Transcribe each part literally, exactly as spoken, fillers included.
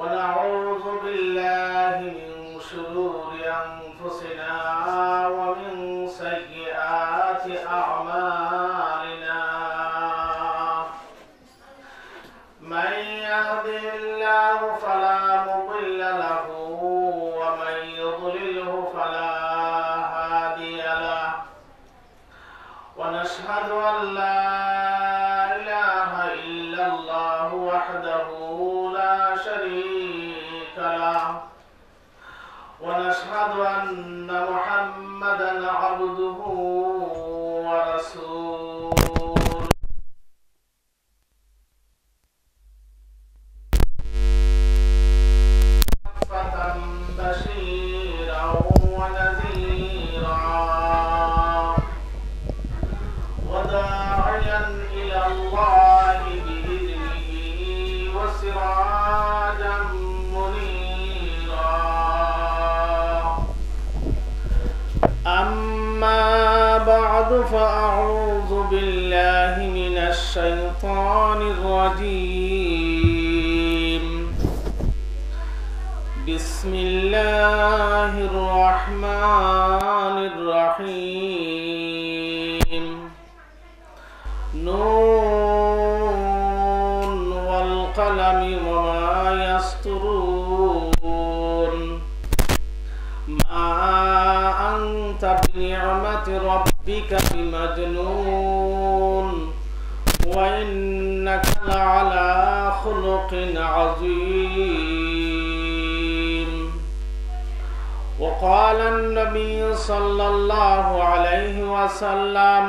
ونعوذ بالله من شرور أنفسنا ومن سيئات أعمالنا. من يهده الله فلا مضل له، ومن يضلله فلا هادي له. ونشهد أن لا إله إلا الله وحده لا شريك له، ونشهد أن محمدا عبده ورسوله. كافة بشيرا ونذيرا، وداعيا إلى الله بإذنه وسراجا منيرا. أما بعد، فأعوذ بالله من الشيطان الرجيم. بسم الله الرحمن الرحيم. نون والقلم وما يسطرون. ما أنت بنعمة ربك بمجنون، وإنك لعلى خلق عظيم. وقال النبي صلى الله عليه وسلم: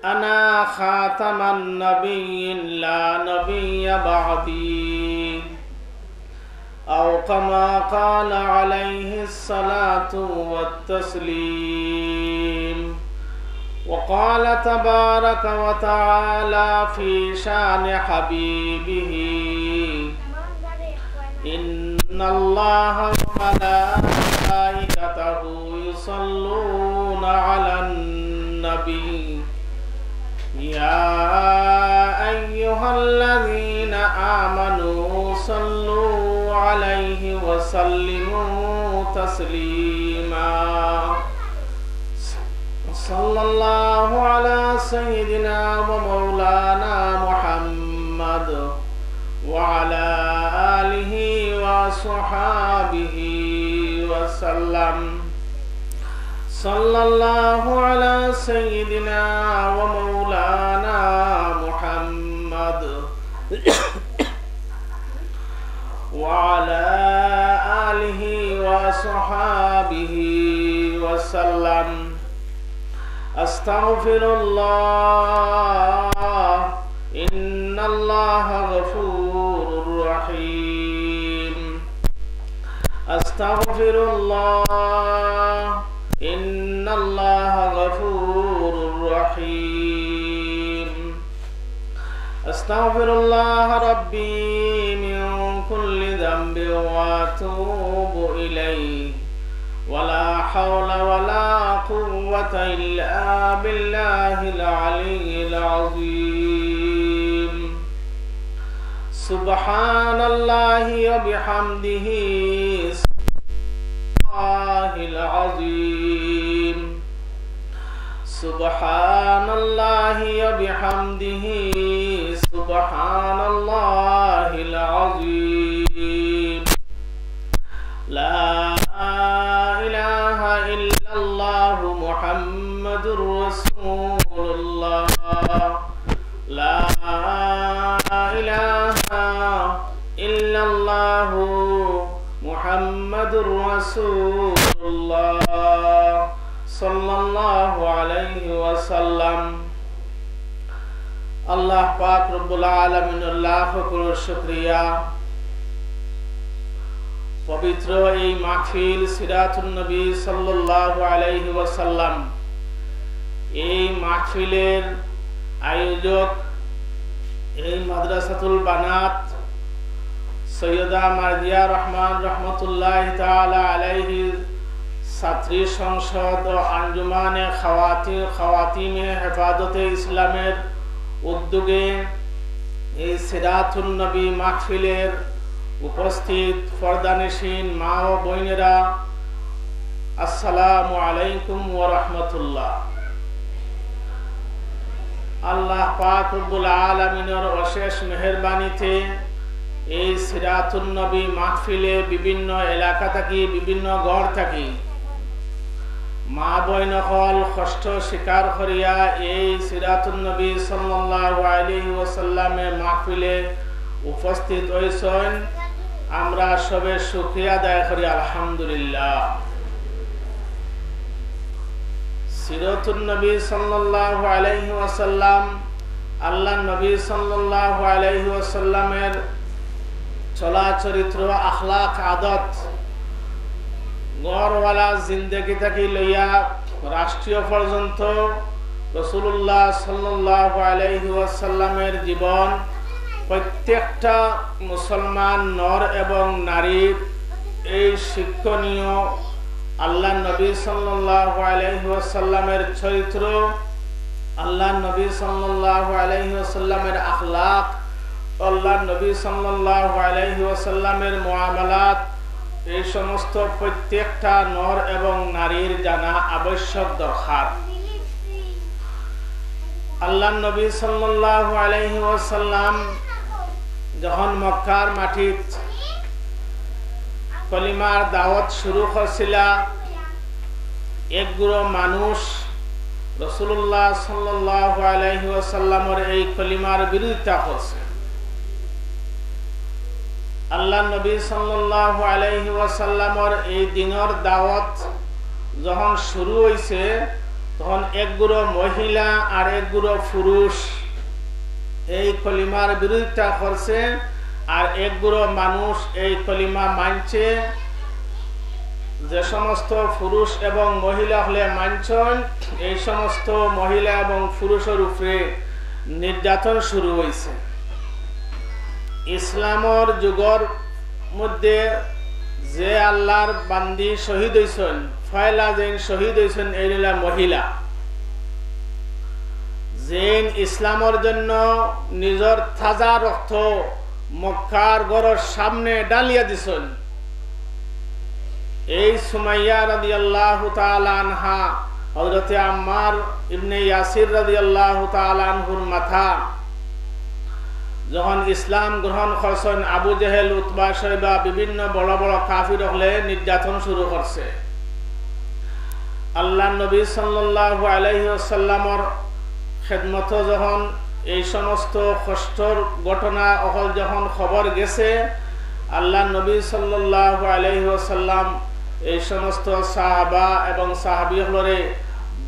أنا خاتم النبيين لا نبي بعدي، أو كما قال عليه الصلاة والتسليم. وقال تبارك وتعالى في شأن حبيبه: إن الله وملائكته يصلون على النبي، يا أيها الذين آمنوا صلوا عليه وسلموا تسليما. صلى الله على سيدنا ومولانا محمد وعلى آله وصحابه وسلم. صلى الله على سيدنا ومولانا محمد وعلى آله وصحابه وسلم. أستغفر الله، إن الله غفور رحيم. أستغفر الله، إن الله غفور رحيم. أستغفر الله ربي من كل ذنب وأتوب إليه. ولا حول ولا قوة إلا بالله العلي العظيم. سبحان الله وبحمده، الله العظيم. سبحان الله وبحمده، سبحان الله العظيم. لا إله إلا الله محمد رسول الله. لا إله إلا الله محمد رسول الله صلى الله عليه وسلم. আল্লাহ পাক রব্বুল আলামিনর লাখো করোড় শুকরিয়া। পবিত্র এই মাহফিল সিরাতুন নবী সাল্লাল্লাহু আলাইহি ওয়াসাল্লাম, এই মাহফিলের আয়োজক এই মাদ্রাসাতুল বানাত সৈয়দা মার্জিয়া রহমান রহমতুল্লাহ তাআলা আলাইহির ছাত্রী সংসদ ও আঞ্জুমানে খাওয়াতি-, খাওয়াতিমে হেফাজতে ইসলামের উদ্যোগে এই সিরাতুন নবী মাহফিলের উপস্থিত পর্দানিশীন মা ও বোনেরা, আসসালামু আলাইকুম ওয়া রাহমাতুল্লাহ। আল্লাহ পাক রব্বুল আলামিনর অশেষ মেহেরবানিতে এই সিরাতুন নবী মাহফিলে বিভিন্ন এলাকা থাকি, বিভিন্ন ঘর থাকি মা বইন অকল কষ্ট স্বীকার করিয়া এই সিরাতুন নবী সাল্লাল্লাহু আলাইহি ওয়াসাল্লামে মাহফিলে উপস্থিত হইছইন। আমরা সবে শুকরিয়া আদায় করি, আলহামদুলিল্লাহ। সিরাতুন নবী সাল্লাল্লাহু আলাইহি ওয়াসাল্লাম, আল্লাহর নবী সাল্লাল্লাহু আলাইহি ওয়াসাল্লামের চলা চরিত্র, আখলাক, আদত, ঘরওয়ালা জিন্দেগি থাকি লইয়া রাষ্ট্রীয় পর্যন্ত রাসূলুল্লাহ সাল্লাল্লাহু আলাইহি ওয়াসাল্লামের জীবন প্রত্যেকটা মুসলমান নর এবং নারীর এই শিক্ষণীয় আল্লাহর নবী সাল্লাল্লাহু আলাইহি ওয়াসাল্লামের চরিত্র, আল্লাহর নবী সাল্লাল্লাহু আলাইহি ওয়াসাল্লামের আখলাক, আল্লাহর নবী সাল্লাল্লাহু আলাইহি ওয়াসাল্লামের মুআমালাত, এই সমস্ত প্রত্যেকটা নর এবং নারীর জানা আবশ্যক দরকার। আল্লাহর নবী সাল্লাল্লাহু আলাইহি ওয়াসাল্লাম যখন মক্কার মাটিত কলিমার দাওয়াত শুরু করছিলা, একগুলো মানুষ রাসূলুল্লাহ সাল্লাল্লাহু আলাইহি ওয়াসাল্লামর এই কলিমার বিরোধিতা করছে। আল্লাহর নবী সাল্লাল্লাহু আলাইহি ওয়াসাল্লামর এই দ্বীনর দাওয়াত যখন শুরু হইছে, তখন একগুলো মহিলা আর একগুলো পুরুষ এই কলিমার বিরোধিতা করছে, আর একগুলো মানুষ এই কলিমা মানছে। যে সমস্ত পুরুষ এবং মহিলা অকলে মানছইন, এই সমস্ত মহিলা এবং পুরুষর উপরে নির্যাতন শুরু হইছে। ইসলামর যুগর মধ্যে যে আল্লাহর বান্দি শহীদ হইছইন, পয়লা যেইন শহীদ হইছইন, এইন অইলা মহিলা। যেইন ইসলামর জন্য নিজর তাজা রক্ত মক্কার ঘরর সামনে ঢালিয়া দিছইন, এই সুমাইয়া রাদিয়াল্লাহু তাআলা আনহা, হযরতে আম্মার ইবনে ইয়াসির রাদিয়াল্লাহু তাআলা আনহুর মাথা যখন ইসলাম গ্রহণ করছইন, আবু জেহেল, উতবা, শয়বা, বিভিন্ন বড় বড় কাফির অকলে নির্যাতন শুরু করছে। আল্লাহর নবী সাল্লাল্লাহু আলাইহি ওয়াসাল্লামর খেদমতো যখন এই সমস্ত কষ্টর ঘটনা অকল যখন খবর গেছে, আল্লাহর নবী সাল্লাল্লাহু আলাইহি ওয়াসাল্লাম এই সমস্ত সাহাবা এবং সাহাবী অকলরে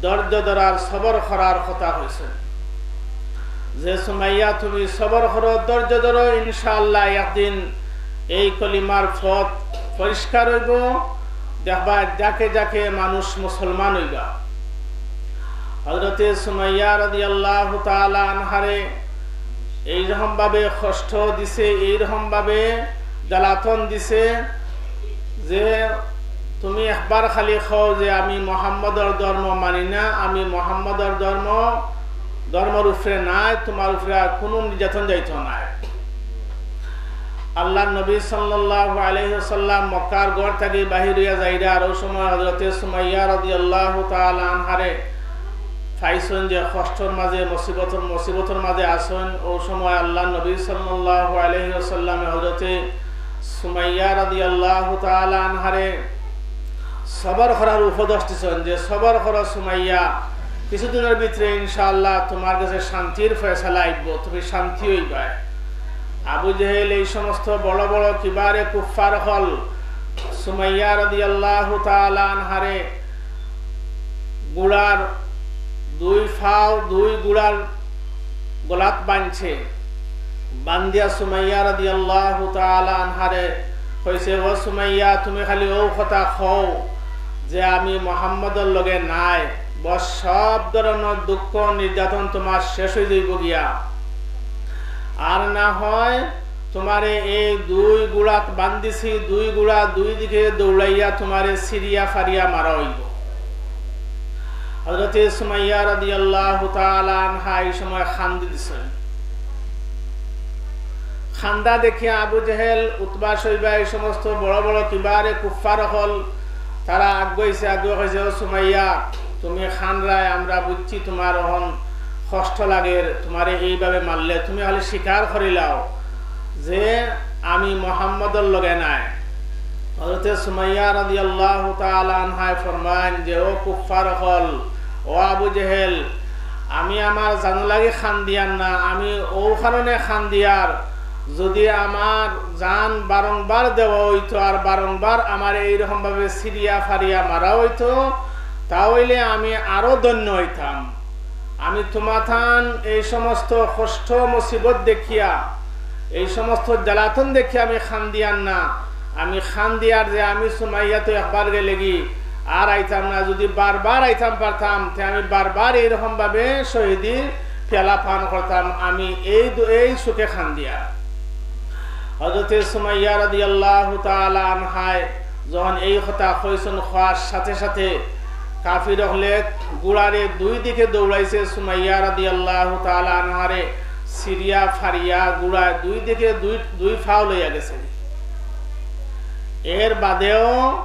ধৈর্য ধরার, সবর করার কথা কইছইন যে, "সুমাইয়া, তুমি সবর করো, ধৈর্য ধরো, ইনশাআল্লাহ একদিন এই কলিমার পথ পরিষ্কার হইব, দেখবা যাকে যাকে মানুষ মুসলমান হইবা।" হযরতে সুমাইয়া রাদিয়াল্লাহু তাআলা আনহারে এইরকম ভাবে কষ্ট দিছে, এইরকম ভাবে জ্বালাতন দিছে যে, "তুমি একবার খালি কও যে আমি মোহাম্মদর ধর্ম মানি না, আমি মোহাম্মদর ধর্ম, ধর্মর উপরে নাই, তোমার উপরে আর কোনো নির্যাতন যাইতো নাই।" আল্লাহর নবী সাল্লাল্লাহু আলাইহি ওয়াসাল্লাম মক্কার ঘর থাকি বাহির হইয়া যাইরা, আর ওই সময় হযরতে সুমাইয়া রাদিয়াল্লাহু তাআলা আনহারে পাইছইন যে কষ্টর মাঝে, মুসিবতর, মুসিবতর মাঝে আছইন। ওই সময় আল্লাহর নবী সাল্লাল্লাহু আলাইহি ওয়াসাল্লামে হযরতে সুমাইয়া রাদিয়াল্লাহু তাআলা আনহারে সবর করার উপদেশ দিছইন যে, "সবর করো সুমাইয়া, কিছুদিনর ভিতরে ইনশাআল্লাহ তোমার গেছে শান্তির ফয়সালা আইব, তুমি শান্তি হইবায়।" আবু জেহেল, এই সমস্ত বড় বড় কিবারে কুফফার অকল সুমাইয়া রাদিয়াল্লাহু তাআলা আনহারে ঘোড়ার দুই ফাও দুই ঘোড়ার গলাত বানছে। বান্দিয়া সুমাইয়া রাদিয়াল্লাহু তাআলা আনহারে কইছে, "ও সুমাইয়া, তুমি খালি ও কথা কও যে আমি মোহাম্মদর লগে নাই, বস সব ধরনের দুঃখ নির্যাতন তোমার শেষ হয়ে যাইব গিয়া, আর না হয় তোমারে এই দুই ঘোড়াত বান্ধিছি, দুই ঘোড়া দুই দিকে দৌড়াইয়া তোমারে সিরিয়া ফারিয়া মারা হইব।" হযরতে সুমাইয়া রাদিয়াল্লাহু তাআলা আনহা এই সময় কান্দি দিছইন। কান্দা দেখিয়া আবু জেহেল, উতবা, শৈবা, এই সমস্ত বড় বড় কিবারে কুফফার অকল, তারা আগুয়াইছে, আগুয়া কইছে, "ও সুমাইয়া, তুমি কান্দরায়, আমরা বুঝছি তুমার অখন কষ্ট লাগের, তুমারে এইভাবে মারলে, তুমি খালি স্বীকার করিলাও যে আমি মুহাম্মদর লগে নাই।" হযরতে সুমাইয়া রাদিয়াল্লাহু তাআলা আনহায় ফরমাইন যে, "ও কুফফার অকল, ও আবু জেহেল, আমি আমার জানর লাগি কান্দিয়ার না, আমি অউ কারণে কান্দিয়ার, যুদি আমার জান বারংবার দেওয়া অইতো আর বারংবার আমারে এইরকম ভাবে ছিড়িয়া ফাড়িয়া মারা অইতো, তা অইলে আমি আরো ধন্য অইতাম। আমি তুমাতান এই সমস্ত কষ্ট মুসিবত দেখিয়া, এই সমস্ত জ্বালাতন দেখিয়া আমি কান্দিয়ার না, আমি কান্দিয়ার যে আমি সুমাইয়া তো একবার গেলেগি, আর আইতাম না, যুদি বারবার আইতাম পারতাম, তে আমি বারবার এইরকম ভাবে শহীদির পেয়ালা পান করতাম, আমি এই দু-, এই শোকে কান্দিয়ার।" হযরতে সুমাইয়া রাদিয়াল্লাহু তাআলা আনহায় যখন এই কথা কইছইন, কওয়ার সাথে সাথে কাফির অকলে ঘুড়ারে দুই দিকে দৌড়াইছে, সুমাইয়া রাদিয়াল্লাহু তাআলা আনহারে ছিড়িয়া ফাড়িয়া ঘুড়ায় দুই দিকে দুই, দুই ফাও লইয়া গেছে। এর বাদেও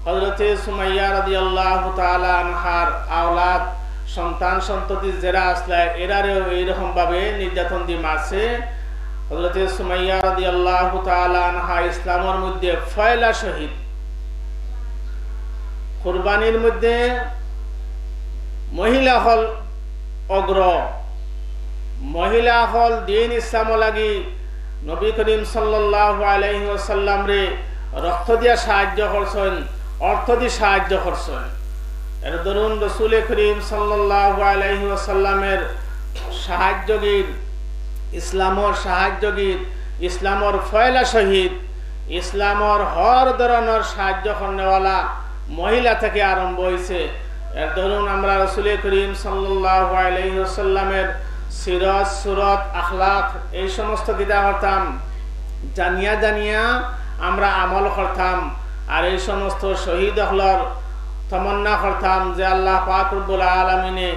হযরতে সুমাইয়া রাদিয়াল্লাহু তাআলা আনহার আওলাদ, সন্তান সন্ততি যেরা আছলা, এরারেও এইরকম ভাবে নির্যাতন দি মারছে। হযরতে সুমাইয়া রাদিয়াল্লাহু তাআলা আনহা ইসলামর মধ্যে পয়লা শহীদ। কুরবানির মধ্যে মহিলা অকল অগ্র, মহিলা অকল দ্বীন ইসলামর লাগি নবী করিম সাল্লাল্লাহু আলাইহি ওয়াসাল্লামরে রক্ত দিয়া সাহায্য করছইন, অর্থ দি সাহায্য করছইন। এর দরুন রসুলে করিম সাল্লাল্লাহু আলাইহি ওয়াসাল্লামের সাহায্যগির, ইসলামর সাহায্যগির, ইসলামর পয়লা শহীদ, ইসলামর হর ধরনর সাহায্য করনেওয়ালা মহিলা থাকি আরম্ভ অইছে। এর দরুন আমরা রসুলে করিম সাল্লাল্লাহু আলাইহি ওয়াসাল্লামের সিরত, সুরত, আখলাক, এই সমস্ত কিতা করতাম, জানিয়া জানিয়া আমরা আমল করতাম। আর এই সমস্ত শহীদ অকলর তমন্না করতাম যে আল্লাহ পাক রব্বুল আলামিনে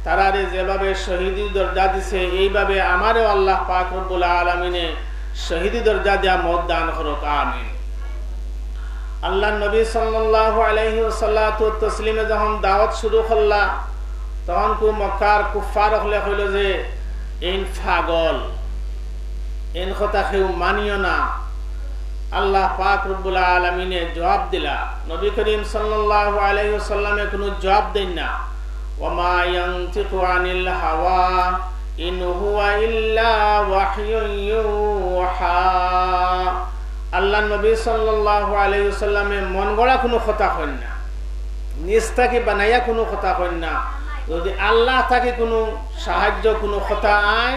তারারে যেভাবে শহীদি দরজা দিছে, এইভাবে আমারেও আল্লাহ পাক রব্বুল আলামিনে শহীদি দরজা দিয়া মউত দান করুক, আমিন। আল্লাহর নবী সাল্লাল্লাহু আলাইহি ওয়াসাল্লাতু তসলিমে যখন দাওয়াত শুরু করলা, তখন কু মক্কার কুফফার অকলে কইল যে, "এইন পাগল, এইন কথা কেউ মানিও না।" আল্লাহ পাক রব্বুল আলামিনে জবাব দিলা, নবী করিম সাল্লাল্লাহু আলাইহি ওয়াসাল্লামে কোনো জবাব দেন না। "ওয়া মা ইয়ানতিকু আনিল হাওয়া, ইন হুয়া ইল্লা ওয়াহয়ুন ইউহা।" আল্লাহর নবী সাল্লাল্লাহু আলাইহি ওয়াসাল্লামে মন গড়া কোনো কথা কইন না, নিজ থাকি বানাইয়া কোনো কথা কইন না। যদি আল্লাহ থাকি কোনো সাহায্য, কোনো কথা আয়,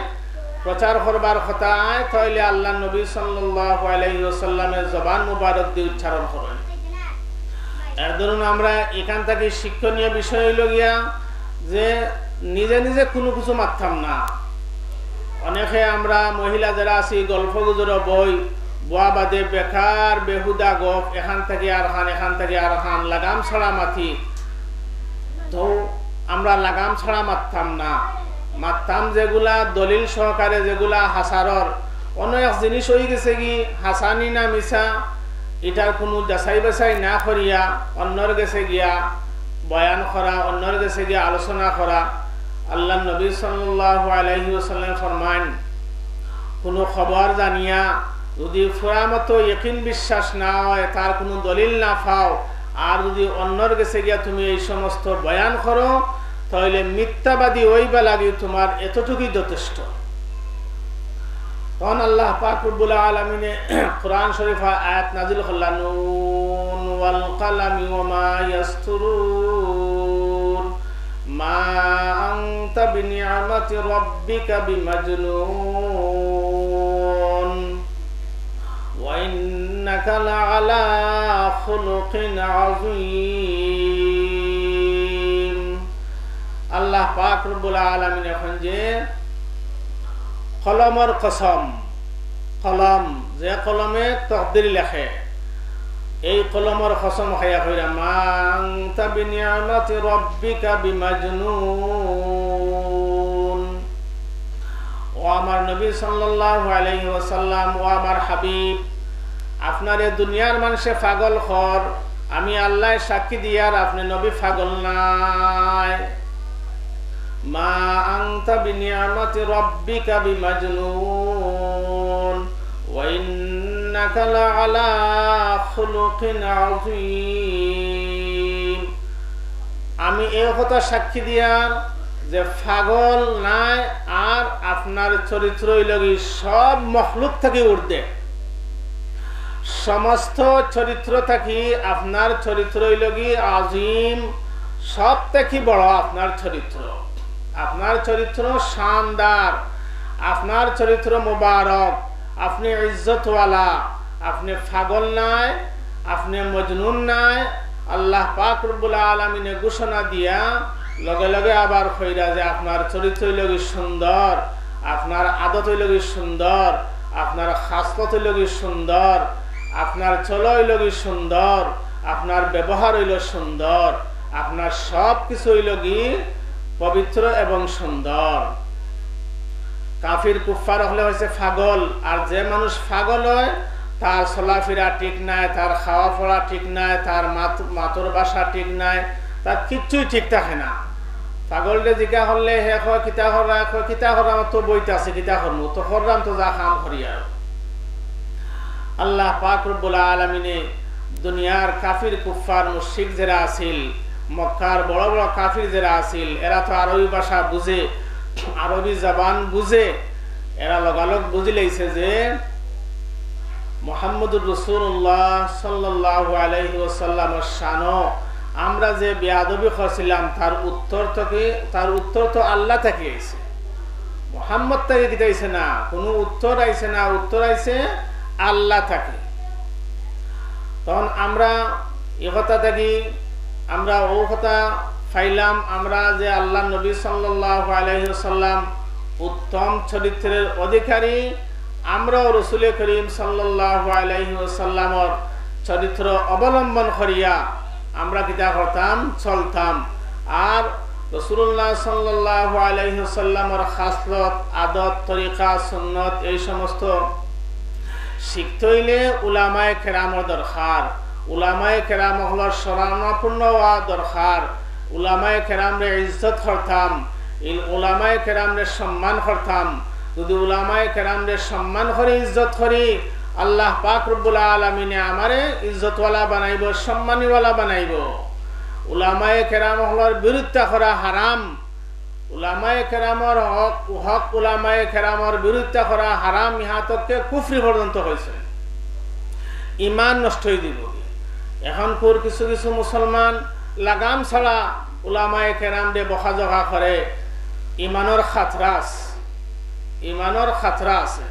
প্রচার করবার কথা আয়, তাইলে আল্লাহর নবী সাল্লাল্লাহু আলাইহি ওয়াসাল্লামের জবান মুবারক দি উচ্চারণ করেন। এর দরুন আমরা এখান থাকি শিক্ষণীয় বিষয় অইল গিয়া যে নিজে নিজে কোনো কিছু মাততাম না। অনেকে আমরা মহিলা যেরা আছি, গল্প গুজর বই, বওয়া বাদে বেকার বেহুদা গপ, এখান থাকি আর খান, এখান থাকি আর খান, লাগাম ছাড়া মাতি। তো আমরা লাগাম ছাড়া মাততাম না, মাততাম যেগুলা দলিল সহকারে, যেগুলা হাসারর। অন্য এক জিনিস অই গেছে কি, হাসানি না মিছা, ইটার কোনো যাচাই বাছাই না করিয়া অন্যর গেছে গিয়া বয়ান করা, অন্যর গেছে গিয়া আলোচনা করা। আল্লাহর নবী সাল্লাল্লাহু আলাইহি ওয়াসাল্লাম ফরমান, কোনো খবর জানিয়া যদি পুরা মতো ইকিন বিশ্বাস না অয়, তার কোনো দলিল না পাও, আর যদি অন্যর গেছে গিয়া তুমি এই সমস্ত বয়ান করো, তাইলে মিথ্যাবাদী অইবার লাগি তোমার এতটুকুই যথেষ্ট। তখন আল্লাহ পাক রব্বুল আলামিনে কোরআন শরীফ আয়াত নাজিল করলা, "নুন ওয়াল কালামি ওয়া মা ইয়াসতুরুন, মা আনতা বিনি'মাতি রাব্বিকা বিমাজনুন, ওয়া ইন্নাকা লাআলা খুলুকিন আযীম।" আল্লাহ পাক রব্বুল আলামিনে কইন যে, কলমর কসম, কলম, যে কলমে তকদির লেখে, এই কলমর কসম খাইয়া কইরা, "মা আনতা বিনি'মাতি রাব্বিকা বিমাজনুন।" ও আমার নবী সাল্লাল্লাহু আলাইহি ওয়াসাল্লাম, ও আমার হাবিব, আপনারে দুনিয়ার মানষে পাগল কর, আমি আল্লায় সাক্ষী দিয়ার আপনে নবী পাগল নায়। মা আনতা বিনিয়ামাতি রাব্বিকা বিমাজনুন, ওয়া ইন্নাকা লাআলা খুলুকিন আযীম। আমি এই কথা সাক্ষী দিয়ার যে পাগল নায়, আর আপনার চরিত্র অইলগি সব মখলুক থাকি ঊর্ধ্বে। সমস্ত চরিত্র থাকি আপনার চরিত্র অইলগি আজিম, সব থাকি বড় আপনার চরিত্র। আপনার চরিত্র শানদার, আপনার চরিত্র মোবারক, আপনে ইজ্জতওয়ালা, আপনে পাগল নায়, আপনে মজনুন নায়। আল্লাহ পাক রব্বুল আলামিনে ঘোষণা দিয়া লগে লগে আবার কইরা যে আপনার চরিত্র অইলগি সুন্দর, আপনার আদত অইলগি সুন্দর, আপনার খাসলত অইলগি সুন্দর, আপনার চলা অইলগি সুন্দর, আপনার ব্যবহার অইল সুন্দর, আপনার সব কিছু অইলগি পবিত্র এবং সুন্দর। কাফির কুফফার অকলে কইছে পাগল, আর যে মানুষ পাগল অয়, তার চলাফিরা ঠিক নায়, তার খাওয়া পড়া ঠিক নায়, তার মাত-, মাতর ভাষা ঠিক নায়, তার কিচ্ছুই ঠিক থাকে না। পাগলরে জিজ্ঞা করলে হে কয়, "কিতা কররা?" কয়, "কিতা কররা, আমার তো বইতে আছি, কিতা করমু? তো কররাম তো যা কাম করি আর।" আল্লাহ পাক রব্বুল আলামিনে দুনিয়ার কাফির কুফফার মুশরিক যেরা আছিল, মক্কার বড় বড় কাফির যেরা আছিল, এরা তো আরবি ভাষা বুঝে, আরবি জবান বুঝে, এরা লগালগ বুঝিলাইছে যে মুহাম্মদুর রাসূলুল্লাহ সাল্লাল্লাহু আলাইহি ওয়াসাল্লামর শানো আমরা যে বেয়াদবি করছিলাম, তার উত্তর তো কি, তার উত্তর তো আল্লাহ থাকি আইছে। মুহাম্মদ থাকি কিতা আইছে না, কোনো উত্তর আইছে না, উত্তর আইছে আল্লাহ থাকি। তখন আমরা এই কথা থাকি, আমরা ও কথা পাইলাম, আমরা যে আল্লাহর নবী সাল্লাল্লাহু আলাইহি ওয়াসাল্লাম উত্তম চরিত্রের অধিকারী, আমরাও রসুলে করিম সাল্লাল্লাহু আলাইহি ওয়াসাল্লামর চরিত্র অবলম্বন করিয়া আমরা কিতা করতাম, চলতাম। আর রসুলুল্লাহ সাল্লাল্লাহু আলাইহি ওয়াসাল্লামর খাসলত, আদত, তরিকা, সুন্নত এই সমস্ত শিখতে অইলে উলামায়ে কেরামর দরকার, উলামায়ে কেরাম অকলর শরণাপন্ন অওয়া দরকার, উলামায়ে কেরামরে ইজ্জত করতাম, ইল-, উলামায়ে কেরামরে সম্মান করতাম। যদি উলামায়ে কেরামরে সম্মান করি, ইজ্জত করি, আল্লাহ পাক রব্বুল আলামিনে আমারে ইজ্জতওয়ালা বানাইবো, সম্মানীওয়ালা বানাইবো। উলামায়ে কেরাম অকলর বিরোধিতা করা হারাম। উলামায়ে কেরামর হক, হক উলামায়ে কেরামর বিরোধিতা করা হারাম, ইহাতককে কুফরি পর্যন্ত কইছে। ইমান নষ্ট অই দিবো। এখনকুর কিছু কিছু মুসলমান লাগাম ছাড়া উলামায়ে কেরামরে বকাঝকা করে, ইমানর খাতরা আছে, ইমানর খাতরা আছে।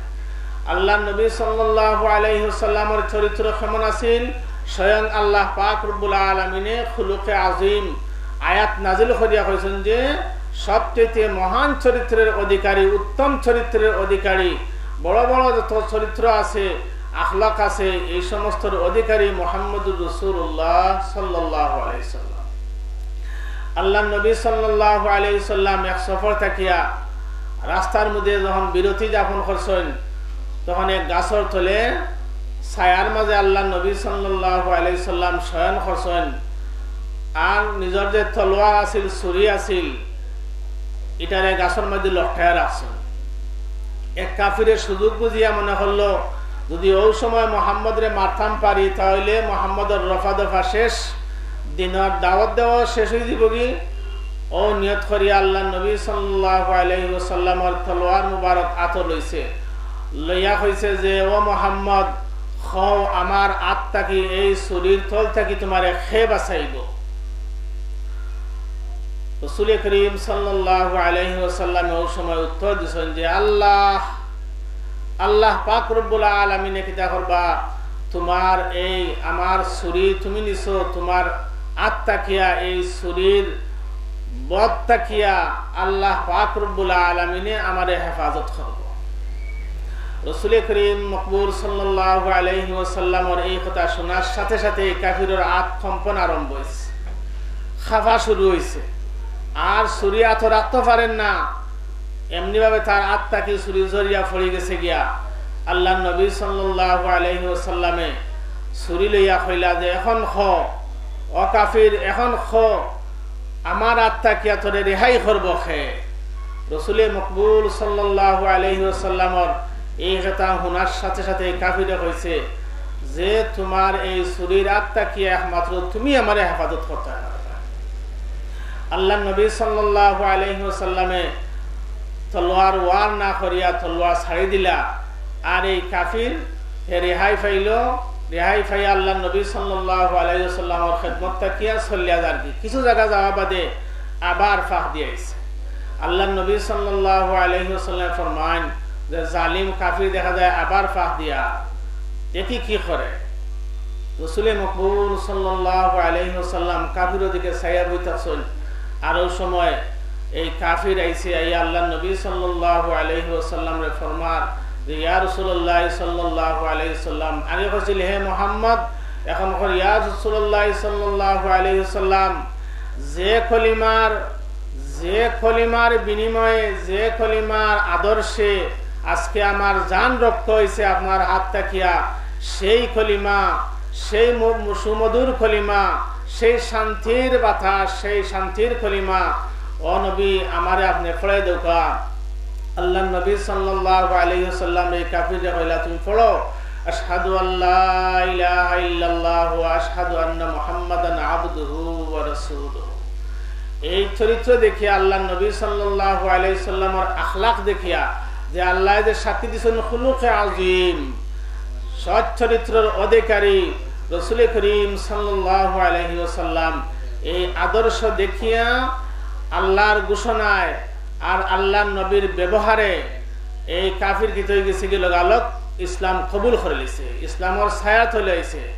আল্লাহর নবী সাল্লাল্লাহু আলাইহি ওয়াসাল্লামর চরিত্র কেমন আছিল? স্বয়ং আল্লাহ পাক রব্বুল আলামিনে খুলুকে আজিম আয়াত নাজিল করিয়া কইছেন যে সবচেয়ে মহান চরিত্রের অধিকারী, উত্তম চরিত্রের অধিকারী, বড় বড় যত চরিত্র আছে, আখলাক আছে, এই সমস্তর অধিকারী মুহাম্মদুর রাসূলুল্লাহ সাল্লাল্লাহু আলাইহি ওয়াসাল্লাম। আল্লাহর নবী সাল্লাল্লাহু আলাইহি ওয়াসাল্লাম এক সফর থাকিয়া রাস্তার মধ্যে যখন বিরতি যাপন করছেন, তখন এক গাছর তলে ছায়ার মাঝে আল্লাহর নবী সাল্লাল্লাহু আলাইহি ওয়াসাল্লাম শয়ন করছেন। আর নিজর যে তলোয়ার আছিল, ছুরি আছিল, ইটারে গাছর মধ্যে লটকাইয়া রাখছেন। এক কাফিরে সুযোগ বুঝিয়া মনে করলো, যদি ওই সময় মোহাম্মদরে মারতাম পারি, তাহলে মোহাম্মদর রফা দফা শেষ, দিনর দাওয়াত দেওয়া শেষ অই দিবোগি। ও নিয়ত করিয়া আল্লাহর নবী সাল্লাল্লাহু আলাইহি ওয়াসাল্লামর তলোয়ার মুবারক আতো লইছে, লইয়া কইছে যে, "ও মোহাম্মদ, কও আমার আত থাকি, এই ছুরির তল থাকি তোমারে কে বাঁচাইবো?" রসুল করিম সাল্লাল্লাহু আলাইহি ওয়াসাল্লামে ওই সময় উত্তর দিছেন যে, "আল্লাহ, আল্লাহ পাক রব্বুল আলামিনে কিতা করবা, তোমার এই আমার ছুরি তুমি নিছো, তোমার আত থাকিয়া এই ছুরির বদ থাকিয়া আল্লাহ পাক রব্বুল আলামিনে আমারে হেফাজত করবো।" রসুল করিম মকবুল সাল্লাল্লাহু আলাইহি ওয়াসাল্লামর এই কথা শোনার সাথে সাথে এই কাফিরর আত কম্পন আরম্ভ হইছে, খাফা শুরু হইছে, আর ছুরি আতো রাখতে পারেন না। এমনিভাবে তার আত থাকি ছুরি ঝরিয়া পড়ি গেছে গিয়া। আল্লাহর নবী সাল্লাল্লাহু আলাইহি ওয়াসাল্লামে ছুরি লইয়া কইলা যে, "এখন ক, ও কাফির, এখন ক, আমার আত থাকিয়া তোরে রেহাই করবো কে?" রসুলে মকবুল সাল্লাল্লাহু আলাইহি ওয়াসাল্লামর এই কথা হুনার সাথে সাথে কাফিরে কইছে যে, "তোমার এই ছুরির আত থাকিয়া একমাত্র তুমি আমারে হেফাজত করতে পারবে।" আল্লাহর নবী সাল্লাল্লাহু আলাইহি ওয়াসাল্লামে তলোয়ার ওয়ার না করিয়া তলোয়ার ছাড়ি দিলা। আর এই কাফির হে রেহাই পাইল, রেহাই পাইয়া আল্লাহর নবী সাল্লাল্লাহু আলাইহি ওয়াসাল্লামর খেদমত থাকিয়া চলিয়া যার কি। কিছু জায়গা যাওয়া বাদে আবার ফাঁক দিয়া আইছে। আল্লাহর নবী সাল্লাল্লাহু আলাইহি ওয়াসাল্লাম ফরমান যে জালিম কাফির দেখা যায় আবার ফাঁক দিয়া দেখি কি করে। রসুলে মকবুল সাল্লাল্লাহু আলাইহি ওয়াসাল্লাম কাফিরর দিকে চাইয়া বই থাকছইন। আরো সময় এই কাফির আইছে, আইয়া আল্লাহর নবী সাল্লাল্লাহু আলাইহি ওয়াসাল্লামরে ফরমার যে, "ইয়া রাসূলুল্লাহ সাল্লাল্লাহু আলাইহি ওয়াসাল্লাম।" আগে কইছিল, "হে মোহাম্মদ", এখন কর, "ইয়া রাসূলুল্লাহ সাল্লাল্লাহু আলাইহি ওয়াসাল্লাম, যে কলিমার, যে কলিমার বিনিময়ে, যে কলিমার আদর্শে আজকে আমার জান রক্ষা হইছে আপনার হাত থাকিয়া, সেই কলিমা, সেই মু-, সুমধুর কলিমা, সেই শান্তির বাতাস, সেই শান্তির কলিমা, ও নবী, আমারে আপনে পড়াই দেউকা।" আল্লাহর নবী সাল্লাল্লাহু আলাইহি ওয়াসাল্লাম এই কাফিররে কইলা, "তুমি পড়ো, আশহাদু আল্লা ইলাহা ইল্লাল্লাহু ওয়া আশহাদু আন্না মুহাম্মাদান আবদুহু ওয়া রাসূলুহু।" এই চরিত্র দেখিয়া, আল্লাহর নবী সাল্লাল্লাহু আলাইহি সাল্লামর আখলাক দেখিয়া, যে আল্লাহ যে সাক্ষী দিছইন খুলুকে আজিম, সৎ চরিত্রর অধিকারী রসুল করিম সাল্লাল্লাহু আলাইহি ওয়াসাল্লাম, এই আদর্শ দেখিয়া আল্লাহর ঘোষণায় আর আল্লাহর নবীর ব্যবহারে এই কাফির কিতা হই গেছে কি, লগালগ ইসলাম কবুল করে লিছে, ইসলামর ছায়া তলে আইছে।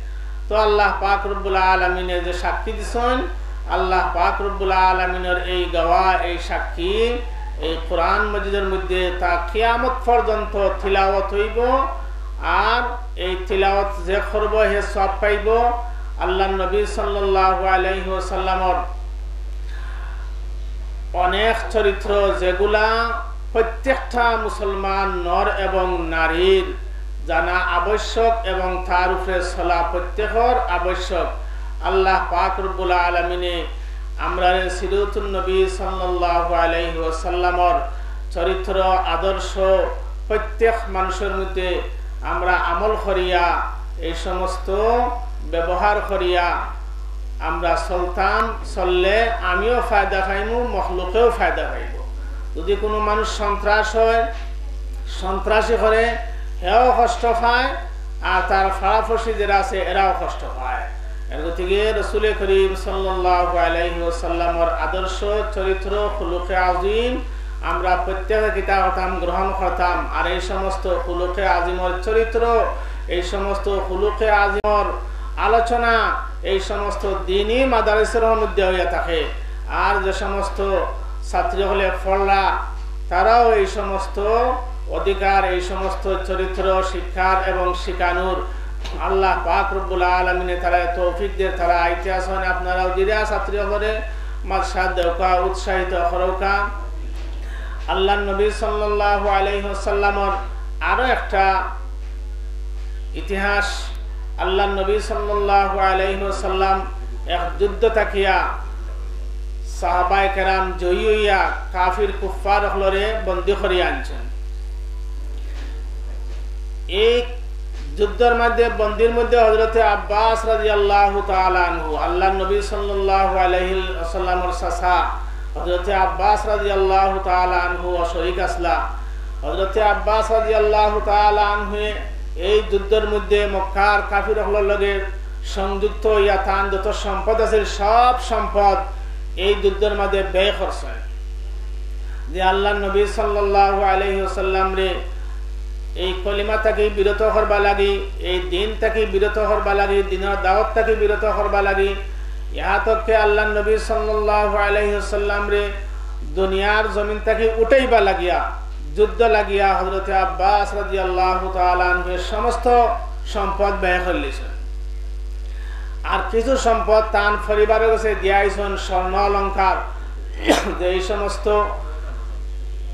তো আল্লাহ পাক রব্বুল আলামিনে যে সাক্ষী দিছইন, আল্লাহ পাক রব্বুল আলামিনের এই গওয়া, এই সাক্ষী, এই কোরআন মজিদের মধ্যে তা কিয়ামত পর্যন্ত তিলাওয়াত হইব। আর এই তিলাওয়াত যে করব, হে সওয়াব পাইব। আল্লাহর নবী সাল্লাল্লাহু আলাইহি ওয়াসাল্লামর অনেক চরিত্র, যেগুলা প্রত্যেকটা মুসলমান নর এবং নারীর জানা আবশ্যক এবং তার উপরে চলা প্রত্যেকর আবশ্যক। আল্লাহ পাক রব্বুল আলামিনে আমরারে সিরাতুন নবী সাল্লাল্লাহু আলাইহি ওয়াসাল্লামর চরিত্র, আদর্শ প্রত্যেক মানুষের মধ্যে আমরা আমল করিয়া, এই সমস্ত ব্যবহার করিয়া আমরা চলতাম, চললে আমিও ফায়দা পাইমু, মখলুকেও ফায়দা পাইব। যদি কোনো মানুষ সন্ত্রাস হয়, সন্ত্রাসী করে, হেও কষ্ট পায়, আর তার পাড়াপড়শি যারা আছে, এরাও কষ্ট পায়। এর গতিকে রসুল করিম সাল্লাল্লাহু আলাইহি ওয়াসাল্লামর আদর্শ, চরিত্র, খুলুকে আজিম আমরা প্রত্যেকে কিতা করতাম, গ্রহণ করতাম। আর এই সমস্ত খুলুকে আজিমর চরিত্র, এই সমস্ত খুলুকে আজিমর আলোচনা এই সমস্ত দিনই মাদারিসর মধ্যে হইয়া থাকে। আর যে সমস্ত ছাত্রী হকলে পড়রা, তারাও এই সমস্ত অধিকার, এই সমস্ত চরিত্র শিক্ষার এবং শিখানোর আল্লাহ পাক রব্বুল আলামিনে তারা তৌফিক দের, তারা আইতে আসেন। আপনারাও দিরা ছাত্রী হকলে মাদ্রাসা দেউকা, উৎসাহিত করউকা। আল্লাহর নবী সাল্লাল্লাহু আলাইহি ওয়াসাল্লামর আরো একটা ইতিহাস, আল্লাহর নবী সাল্লাল্লাহু আলাইহি ওয়াসাল্লাম এক যুদ্ধ থাকিয়া সাহাবায়ে কেরাম জয়ী হইয়া কাফির কুফফার হকলরে বন্দী করিয়া আনছেন। এই যুদ্ধর মধ্যে বন্দীর মধ্যে হযরতে আব্বাস রাদিয়াল্লাহু তাআলা আনহু, আল্লাহর নবী সাল্লাল্লাহু আলাইহি ওয়াসাল্লামর চাচা হযরতে আব্বাস রাদিয়াল্লাহু তাআলা আনহু শরীক আসলা। হযরতে আব্বাস রাদিয়াল্লাহু তাআলা আনহু এই যুদ্ধর মধ্যে মক্কার কাফির হকলর লগে সংযুক্ত হইয়া তান যত সম্পদ আছিল, সব সম্পদ এই যুদ্ধর মধ্যে ব্যয় করছেন। যে আল্লাহর নবী সাল্লাল্লাহু আলাইহি ওয়াসাল্লামরে এই কলিমা থাকি বিরত করবা লাগি, এই দিন থাকি বিরত করবা লাগি, দিনর দাওয়াত থাকি বিরত করবা লাগি, ইহা তককে আল্লাহর নবী সাল্লাল্লাহু আলাইহি ওয়াসাল্লামরে দুনিয়ার জমিন থাকি উঠাইবা লাগিয়া, যুদ্ধ লাগিয়া হযরতে আব্বাস রাদিয়াল্লাহু তাআলা আনহুর সমস্ত সম্পদ ব্যয় করলিছেন। আর কিছু সম্পদ তান পরিবারর গেছে দিয়াইছেন, স্বর্ণ অলংকার, যে এই সমস্ত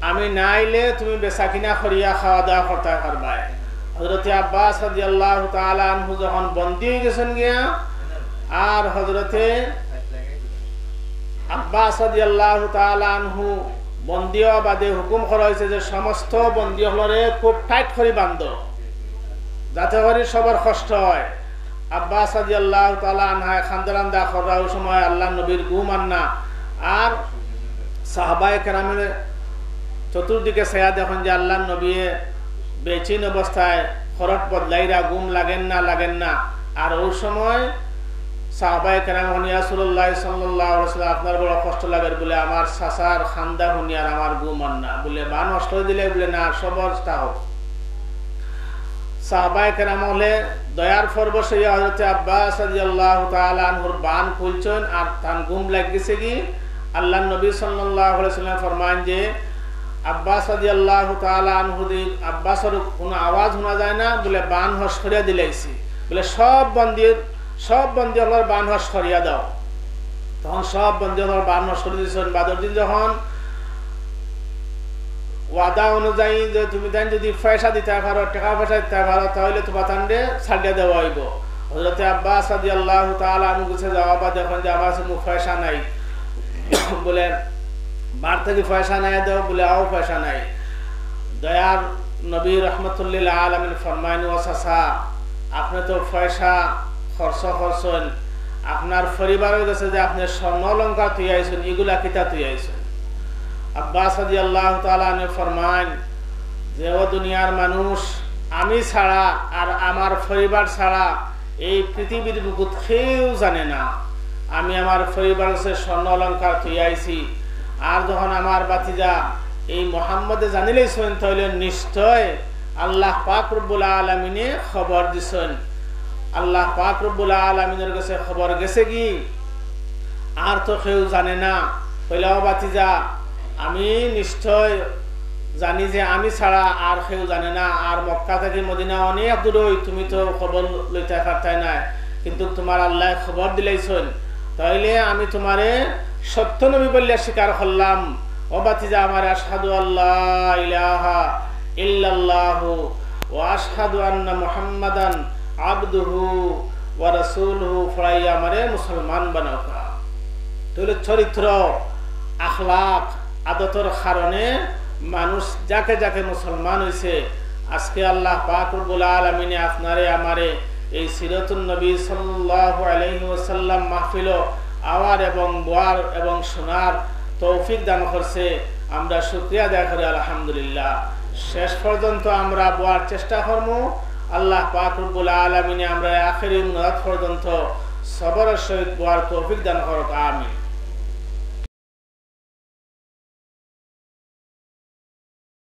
আমি না আইলে তুমি বেচা কিনা করিয়া খাওয়া দাওয়া করতায় পারবায়।" হযরতে আব্বাস রাদিয়াল্লাহু তাআলা আনহু যখন বন্দী অইগেছইন গিয়া, আর হযরতে আব্বাস রাদিয়াল্লাহু তাআলা আনহু বন্দী অওয়া বাদে হুকুম করা অইছে যে সমস্ত বন্দী অকলরে খুব টাইট করি বান্ধো, যাতে করি সবর কষ্ট অয়। আব্বাস রাদিয়াল্লাহু তাআলা আনহায় কান্দা-রান্দা কররা, অউ সময় আল্লার নবীর ঘুম আর না। আর সাহাবায়ে কেরামে চতুর্দিকে চাইয়া দেখইন যে আল্লার নবীয়ে বেচেন অবস্থায় খরট বদলাইরা, ঘুম লাগের না, লাগের না। আর অউ সময় সাহাবায়ে কেরাম কইন, "ইয়া রাসূলুল্লাহ সাল্লাল্লাহু আলাইহি ওয়াসাল্লাম, আপনার বড় কষ্ট লাগের বুলে, আমার চাচার কান্দা হুনিয়া আর আমার ঘুম আর না।" বুলে, "বান হস করি দিলাইছি?" বুলে, "না, সবর থাকউক।" সাহাবায়ে কেরাম অকলে দয়ার পরবশ অইয়া হযরতে আব্বাস রাদিয়াল্লাহু তাআলা আনহুর বান খুলছইন আর তান ঘুম লাগি গেছেগি। আল্লার নবী সাল্লাল্লাহু আলাইহি ওয়াসাল্লাম ফরমাইন যে আব্বাস রাদিয়াল্লাহু তাআলা আনহু দি আব্বাসর কুনু আওয়াজ হুনা যায় না, বুলে, "বান হস করিয়া দিলাইছি।" বুলে, "সব বন্দীর, সব বন্দী অকলর বান হস করিয়া দেও।" তখন সব বন্দী অকলর বান হস করি দিছইন। বাদর দিন যখন ওয়াদা অনুযায়ী যে তুমি তাইন যদি পয়সা দিতায় পারো, টেকা পয়সা দিতায় পারো, তাইলে তুমার তানরে ছাড়িয়া দেওয়া অইবো। হযরতে আব্বাস রাদিয়াল্লাহু তাআলা আনহু গেছে যাওয়া বাদে কইন যে, "আমার কাছে কুনু পয়সা নাই।" বুলে, "বার থাকি পয়সা আনাইয়া দেও।" বুলে, "অউ পয়সা নাই।" দয়ার নবী রহমতুল্লিল আলামিন ফরমাইন, "ও চাচা, আপনে তো পয়সা খরচ করছইন, আপনার পরিবারর গেছে যে আপনে স্বর্ণ অলংকার থইয়া আইছইন, ইগুলা কিতা থইয়া আইছইন?" আব্বাস রাদিয়াল্লাহু তাআলা আনহু ফরমাইন যে, "ও দুনিয়ার মানুষ, আমি ছাড়া আর আমার পরিবার ছাড়া এই পৃথিবীর বুকুত কেউ জানে না আমি আমার পরিবারর গেছে স্বর্ণ অলংকার থইয়া আইছি। আর যখন আমার ভাতিজা এই মোহাম্মদে জানিলাইছইন, তাইলে নিশ্চয় আল্লাহ পাক রব্বুল আলামিনে খবর দিছইন, আল্লাহ পাক রব্বুল আলামিনর গেছে খবর গেছেগি, আর তো কেউ জানে না।" কইলা, "ও ভাতিজা, আমি নিশ্চয় জানি যে আমি ছাড়া আর কেউ জানে না, আর মক্কা থাকি মদিনা অনেক দূরই, তুমি তো খবর লইতায় পারতায় নায়, কিন্তু তুমার আল্লায় খবর দিলাইছইন, তাইলে আমি তুমারে সত্য নবী বলিয়া স্বীকার করলাম। ও ভাতিজা আমার, আশহাদু আল্লা ইলাহা ইল্লাল্লাহু ওয়া আশহাদু আন্না মুহাম্মাদান আবদুহু ওয়া রাসূলুহু পড়াইয়া আমারে মুসলমান বানাউক্কা।" তাইলে চরিত্র, আখলাক, আদতর কারণে মানুষ জাকে জাকে মুসলমান অইছে। আজকে আল্লাহ পাক রব্বুল আলামিনে আপনারে আমারে এই সিরাতুন নবী সাল্লাল্লাহু আলাইহি ওয়াসাল্লাম মাহফিলো আওয়ার এবং বওয়ার এবং শোনার তৌফিক দান করছে। আমরা শুকরিয়া আদায় করি, আলহামদুলিল্লাহ। শেষ পর্যন্ত আমরা বওয়ার চেষ্টা করমু। আল্লাহ পাক রব্বুল আলামিনে আমরারে আখেরি মুনাজাত পর্যন্ত সবরর সহিত বওয়ার তৌফিক দান করউক, আমিন।